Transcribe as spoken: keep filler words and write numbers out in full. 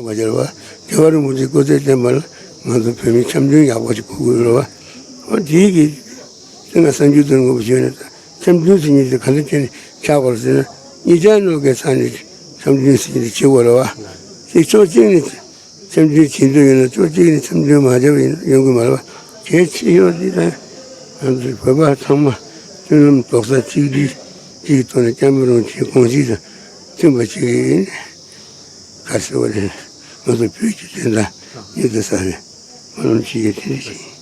བ་རྒྱལ་བ་རྒྱལ་བ་རིན་པོ་ཆེའི་སྐུ་ཚེ་བརྟན་པ་ལ་ང་ཚོ་བོད་མི་འཆམ་མཐུན་ཡག་པོ་ཞིག་དགོས་ཀྱི་རེད་བ། འོ་དེའི་གི་སེམས་ལ་བསམ་རྒྱུ་དོན་དངོས་པོ་བྱས་ནས་འཆམ་མཐུན་ཟེར་མཁན་དེ་ག་འདྲ་བྱས་ནས་ཆགས་པ་རེད་ཟེར་ན། གཉིས་ཆ་གནོད་སྐྱེལ་ཚར་ནས་འཆམ་མཐུན་ཟེར་མཁན་དེ་བྱེད་དགོས་རེད་བ། དེ་ཕྱོགས་གཅིག་ནས་འཆམ་མཐུན་བྱེད་འདོད་ཡོད་ན་ཕྱོགས་གཅིག་ནས་འཆམ་མཐུན་མ་བྱས་པ་ཡིན་ན་ཡོང་གི་མ་རེད་བ། གལ་ཆེ་ཤོས་དེ་ད་ང་ཚོ་བོད་པ་ཚང་མ་བསོད་ནམས་རྡོག་རྩ་གཅིག་སྒྲིལ་གཅིག་གི་ཐོག་ནས་བསྐྱངས་པའི་རང་བཞིན་གོམས་གཤིས་དང་མཐུན་པ་ཞིག་ཡིན། ག་རེ་ཟེར་བ་རེད། ང་ཚོ་བོད་ཀྱི་བསྟན་དང་མི་དང་ས་རེད། སྨོན་ལམ་ཞིག་ཡོད་དེ་འདྲ་ཞིག་